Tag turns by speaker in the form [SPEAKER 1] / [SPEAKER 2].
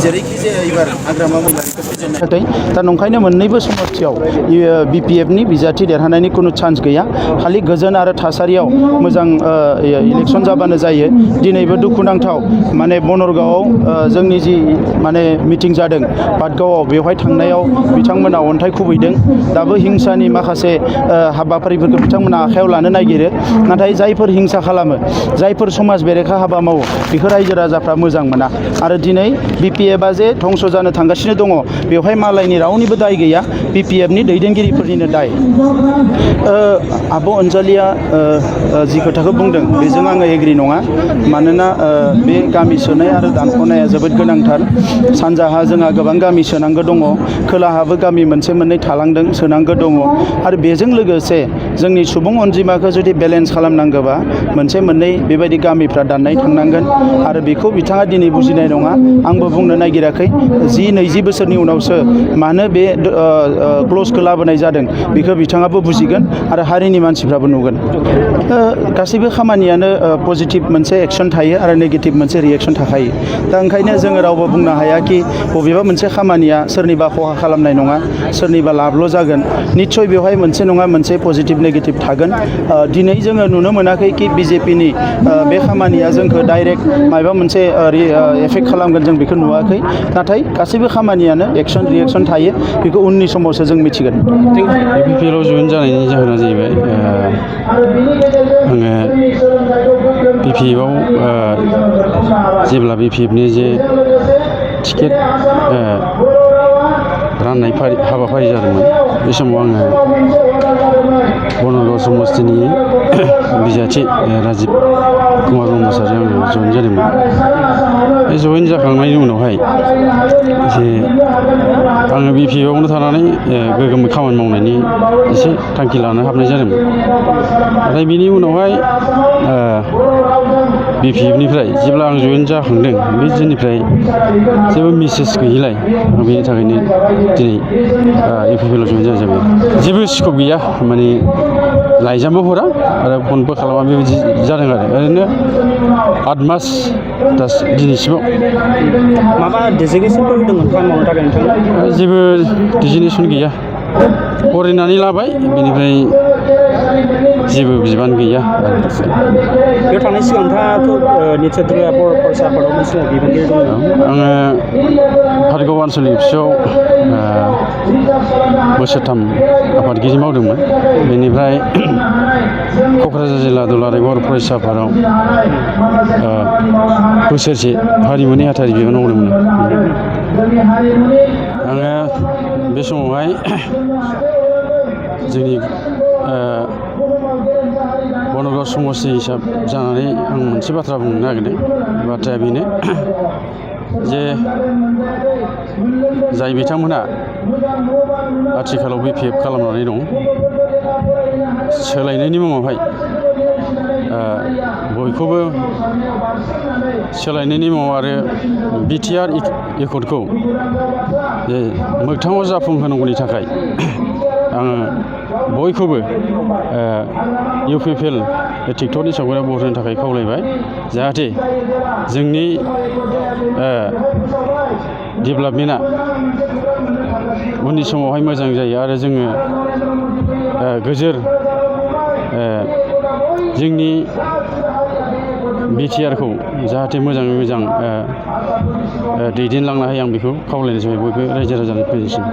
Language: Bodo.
[SPEAKER 1] जेरैखि जाया एबार हाग्रामा महिलारिखौ फेजेननाय दा नंखायनो मोननैबो समस्थियाव BPF-नि बिजाथि देरहानायनि खुनु चान्स गैया खालि गोजोन आरो थासारियाव मोजां इलेक्सन जाबानो जायो। दिनैबो दुखुनांथाव माने बनरगावआव जोंनि जि माने मिटिं जादों पाटगावआव बेवहाय थांनायाव बिथांमोना अन्थाइ खुबैदों। दाबो हिंसानि माखासे हाबाफारिफोरखौ बिथांमोना आखायाव लानो नागिरो। नाथाय जायफोर हिंसा खालामो, जायफोर समाज बेरेखा हाबा मावो, बेखौ रायजो राजाफ्रा मोजां मोना। आरो दिनै BPF-आ जे धंस जानो थांगासिनो दङ, बेवहाय मालायनि रावनिबो दाय गैया, BPF-नि दैदेनगिरिफोरनिनो दाय। आब' अनजालिया जि खोथाखौ बुंदों बेजों आङो एग्रि नङा। मानोना बे गामि सोनाय आरो दानख'नाया जोबोद गोनांथार। सानजाहा जोंहा गोबां गामि सोनांगौ दङ, खोलाहाबो गामि मोनसे मोननै थालांदों, सोनांगौ दङ। आरो बेजों लोगोसे जोंनि सुबुं अनजिमाखौ जुदि बेलेन्स खालामनांगौबा मोनसे मोननै बेबायदि गामिफ्रा दाननाय थांनांगोन। आरो बेखौ बिथाङा दिनै बुजिनाय नङा, आंबो बुंनो नागिराखै। 10-20 बोसोरनि उनावसो मानो बे क्लजखौ लाबोनाय जादों बेखौ बिथाङाबो बुजिगोन आरो हारिनि मानसिफ्राबो नुगोन। गासैबो खामानियानो पजिटिभ मोनसे एक्सन थायो आरो नेगेटिभ मोनसे रिएक्सन थाखायो। दा ओंखायनो जोङो रावबो बुंनो हाया कि बबेबा मोनसे खामानिया सोरनिबा खहा खालामनाय नङा, सोरनिबा लाबल' जागोन। निस्सय बेवहाय मोनसे नङा मोनसे पजिटिभ नेगेटिभ थागोन। दिनै जोङो नुनो मोनाखै कि BJP-नि बे खामानिया जोंखौ डाइरेक्ट माबा मोनसे एफेक्ट खालामगोन, जों बेखौ नुवाखै। नाथाय गासैबो खामानियानो एक्सन रिएक्सन थायो, बेखौ उननि समावसो जों मिथिगोन।
[SPEAKER 2] BPP-आव जइन जानायनि जाहोना जाहैबाय आङो BPF-आव जेब्ला BPF-नि जे टिकेट राननाय हाबाफारि जादोंमोन, बे समाव आङो बनरगाव समस्तिनि बिजाथि राजिब कुमार ब्रह्मचारियाव आङो जइन जादोंमोन। बे जइन जाखांनायनि उनावहाय जे आङो BPF-आवनो थानानै गोग्गोमै खामानि मावनायनि एसे थांखि लानो हाबनाय जादोंमोन। नाथाय बिनि उनावहाय BPF-निफ्राय जेब्ला आं जइन जाखांदों, बे दिननिफ्राय जेबो मेसेज गैयिलाय आं बेनि थाखायनो दिनै UPPL-आव जइन जानाय जाबाय। जेबो स्कप गैया, माने लाइजामबो हरा आरो फनबो खालामा, बेबायदि जादों आरो ओरैनो 8 मास दिनैसिमाव।
[SPEAKER 1] माबा डेजिगनेसनफोर होदोंमोन खामानि मावनो थाखाय नोंथाङा?
[SPEAKER 2] जेबो डेजिगनेसन गैया, फरायनानै लाबाय, बेनिफ्राय जेबो बिबान गैया आरो।
[SPEAKER 1] बेयाव थांनाय सिगां नोंथाङाथ' नित्सय फरायसा आफादाव मोनसे समाव बिबानगिरि दंमोन।
[SPEAKER 2] आङो पाटगाव आनसलिक एबसुआव बोसोरथाम आफादगिरि मावदोंमोन। बेनिफ्राय क'क्राझार जिल्ला दुलाराय बर' फरायसा आफादाव बोसोरसे हारिमुनि नेहाथारि बिबान मावदोंमोन। आङो बे समावहाय जोंनि बनरगाव समस्ति हिसाब जानानै आं मोनसे बाथ्रा बुंनो नागिरदों। बाथ्राया बेनो जे जाय बिथांमोनहा आथिखालाव BPF खालामनानै दं, सोलायनायनि मुङावहाय बयखौबो सोलायनायनि मुङाव आरो BTR एकर्डखौ मोगथाङाव जाफुंहोनांगौनि थाखाय आङो बयखौबो UPPL ट्रेक्टरनि सावगारियाव भट होनो थाखाय खावलायबाय, जाहाथे जोंनि डेभेलपमेन्टआ उननि समावहाय मोजां जायो आरो जोङो गोजोर जोंनि BTR-खौ जाहाथे मोजाङै मोजां दैदेनलांनो हायो, आं बेखौ खावलायनाय जाबाय बयबो रायजो राजानिसिम।